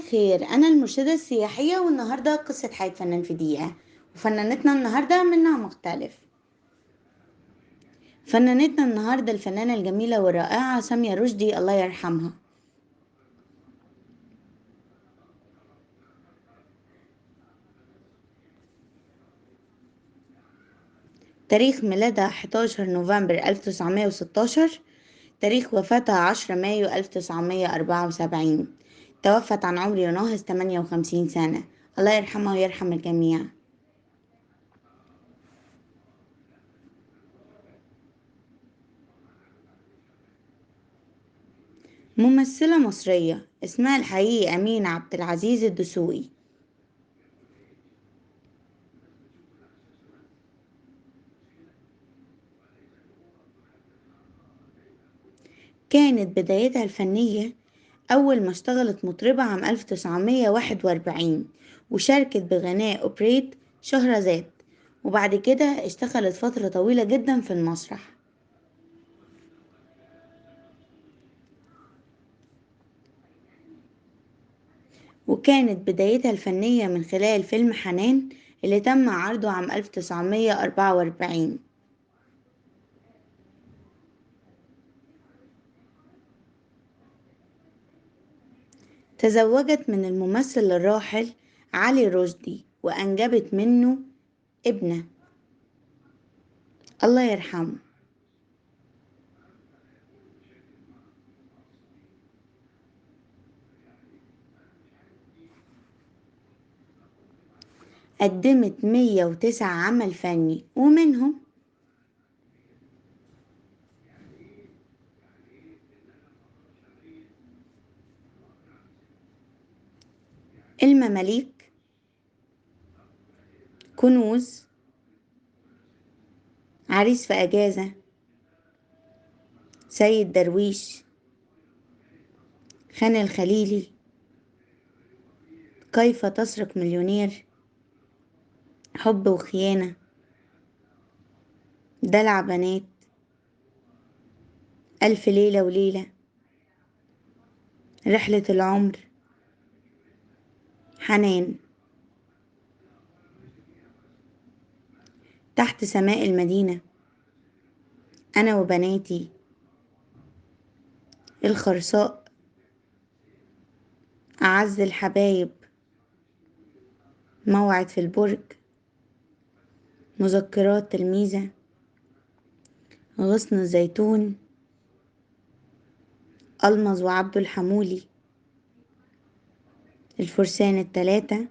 الخير. أنا المرشدة السياحية، والنهاردة قصة حياة فنان في دقيقة، وفنانتنا النهاردة من نوع مختلف. فنانتنا النهاردة الفنانة الجميلة والرائعة سامية رشدي، الله يرحمها. تاريخ ميلادها 11 نوفمبر 1916، تاريخ وفاتها 10 مايو 1974. توفت عن عمر يناهز 58 سنة، الله يرحمها ويرحم الجميع. ممثلة مصرية، اسمها الحقيقي أمينة عبد العزيز الدسوقي. كانت بدايتها الفنية أول ما اشتغلت مطربة عام 1941، وشاركت بغناء أوبريت شهرزاد، وبعد كده اشتغلت فترة طويلة جدا في المسرح. وكانت بدايتها الفنية من خلال فيلم حنان اللي تم عرضه عام 1944. تزوجت من الممثل الراحل علي رشدي وأنجبت منه ابنة، الله يرحمه. قدمت 109 عمل فني، ومنهم المماليك، كنوز، عريس في أجازة، سيد درويش، خان الخليلي، كيف تسرق مليونير، حب وخيانة، دلع بنات، ألف ليلة وليلة، رحلة العمر، حنان، تحت سماء المدينة، أنا وبناتي، الخرساء، أعز الحبايب، موعد في البرج، مذكرات تلميذة، غصن الزيتون، ألمظ وعبد الحمولي، الفرسان الثلاثة،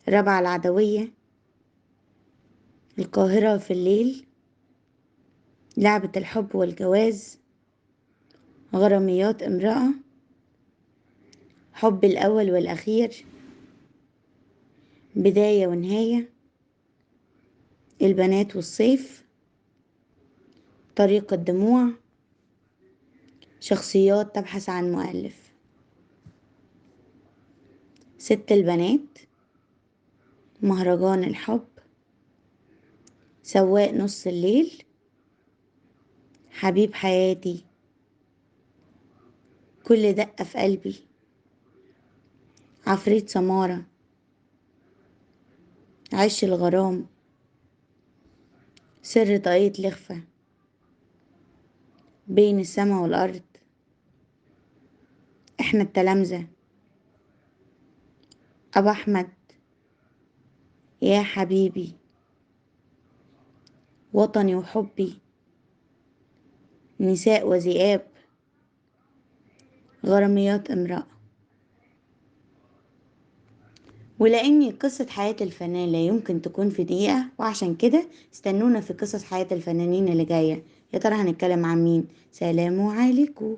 ربع العدوية، القاهرة في الليل، لعبة الحب والجواز، غراميات امرأة، حب الأول والأخير، بداية ونهاية، البنات والصيف، طريق الدموع، شخصيات تبحث عن مؤلف، ست البنات، مهرجان الحب، سواق نص الليل، حبيب حياتي، كل دقة في قلبي، عفريت سمارة، عش الغرام، سر طاقية لخفة، بين السما والأرض، احنا التلامذة، أبو أحمد، يا حبيبي، وطني وحبي، نساء وذئاب، غراميات امرأة. ولأن قصة حياة الفنان لا يمكن تكون في دقيقة، وعشان كده استنونا في قصص حياة الفنانين اللي جاية. يا ترى هنتكلم عن مين؟ سلام عليكم.